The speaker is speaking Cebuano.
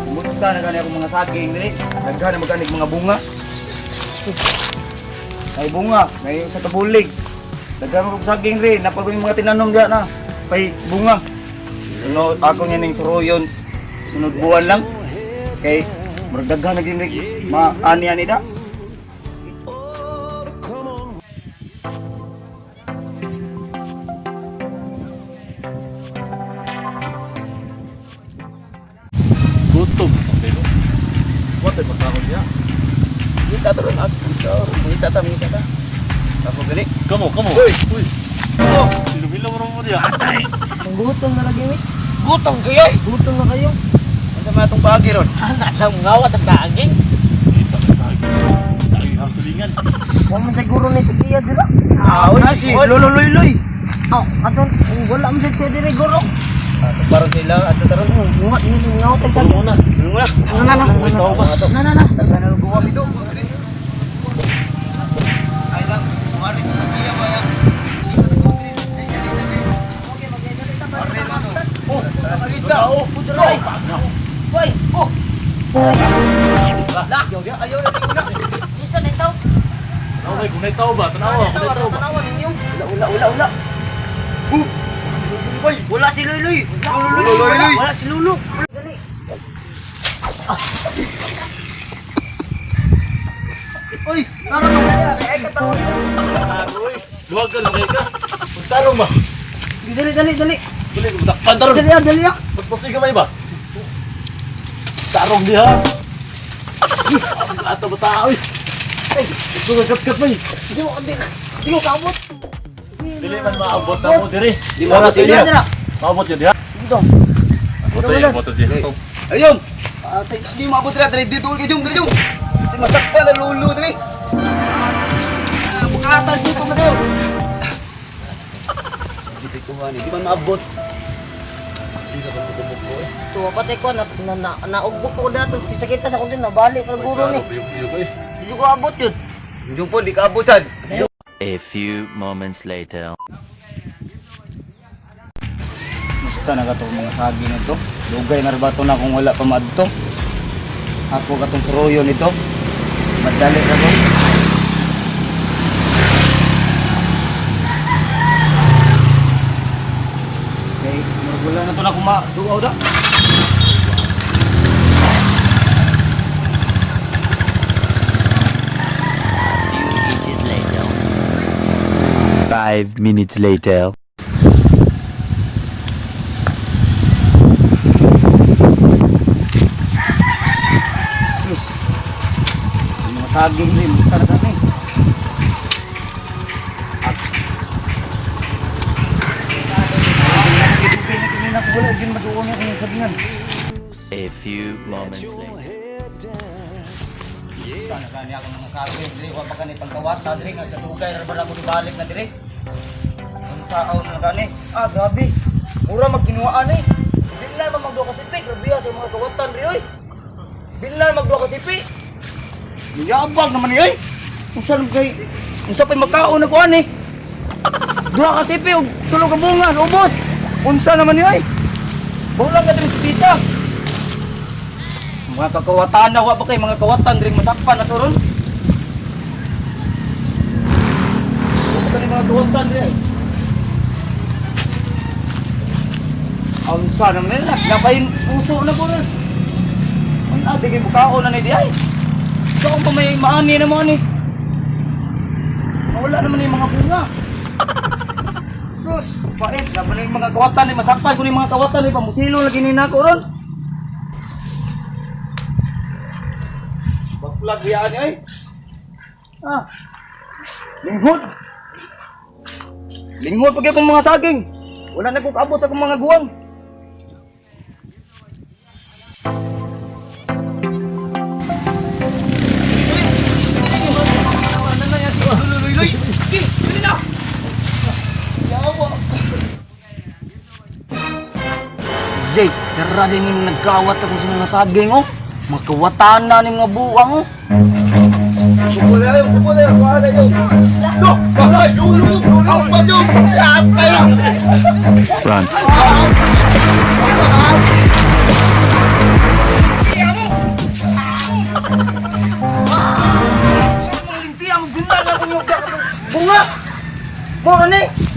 Kumusta na gani akong mga saging diri? Daghan na maganig mga bunga. May bunga, may sa kabulig. Daghan mo kog saging diri, napag yung mga tinanom diha na. Pay bunga. Sunod ako niya ning suroyon. Sunod buwan lang. Kay murag daghan na gyud ni maani-ani da. Gutom. Sino? What ay pagkaon niya? Kita to ron as dito. Mangita ta, mangita ta. Ako gali. Kamo, kamo. Uy! Uy. Oh! Silumilo mo mo diya. Gutom na lagi mi. Gutom kayo eh. Gutom na kayo. Unsa man atong paagi ron? Ana lang ngawa ta sa aging. Kita ka sa akin. Sa aking hamsulingan. Wa man siguro ni tigiya dira. Ah, oy, si Lolo Loy Loy. Oh, aton wala man siya diri guro. Parang sila ato taron. Nga ni ngawa ta saging. na. Sulong na. Na na na. Na na na. Daghan na guwa dito. Ay lang, kumari ko iya ba yan? Oh, Krista, oh, putro. Boy, Oh. Lah, ayaw na na. isa na itaw. Tanawa, kung naitaw ba? Tanawa, kung naitaw ba? Tanawa ninyo. Ula, ula, ula, ula. Uy! Wala si Luloy. Luloy, Luloy. Wala si Lulu. Dali. Uy, tara pa na kay katawan na. Uy! Luwag ka, lugay ka. Magtarong ba? Dali dali dali. Dili, magtakpan tarong. Dali ah, dali ah. Mas pasig ka ba? Tarong diha. Ato ba tao? Uy! Ay, ito ka kat-kat ba? Di mo di. Di ko kaabot. Dili man maabot na mo diri. Di maabot Dili sila. dira. Maabot yun diha. Dito. Abot siya, abot siya. Ayun. Ah, say di maabot ra diri dito kay Jung, diri Jung. Di masakpan na lulo diri. Ah, bukatan dito na kayo. Dito ko ani, di man maabot. Tuwa patay ko na na na naugbok ko dato. Sakita sa kunti nabalik pa guro ni. Di ko abot yun. Jung po di ka abot sad. A few moments later. Musta na katong mga saging nito? Dugay na ba to na kung wala pa maadto? Ako katong suroyo nito. Madali ra ko. Okay, murag wala na to na kung maduaw da. Few inches later. 5 minutes later. Sus. Yung mga saging rin, musta na kami. A few moments later. Musta na kani ako mga saging diri, wa pa kani pangkawata diri nga kadugay ra ba ako nibalik na diri. Ang saaw na kani. Ah, grabe. Mura magkinuhaan eh. Bilna man magduha ka sipi, grabe ah, sa mga kawatan diri oy. Bilna magduha ka sipi. Niyabag naman ni oy. Unsa naman kay unsa pa'y magkaon na kuan eh. Duha ka sipi og tulo ka bunga, ubos. Unsa naman ni oy? Bulang ka diri sa pita. Mga kakawatan na wa pa kay mga kawatan diri masakpan na to ron. Wa pa kani mga kawatan diri. Ang sana naman nila, napayin puso na po ron. Ang ate kay bukaon na ni di ay. Saan pa may maani na mo ani? Wala naman yung mga bunga. Sus, pait, laban na yung mga kawatan ni masakpan ko ni mga kawatan ni pamusilo lagi ni nako ron. Baklag yan ay. Ah. Linghod. Linghod pag akong mga saging. Wala na kong kaabot sa akong mga guwang. Jay, dara din yung nagkawat ako sa mga saging, oh. Mga kawatan na ni mga buwang, oh. Run. Bunga. Mura ni.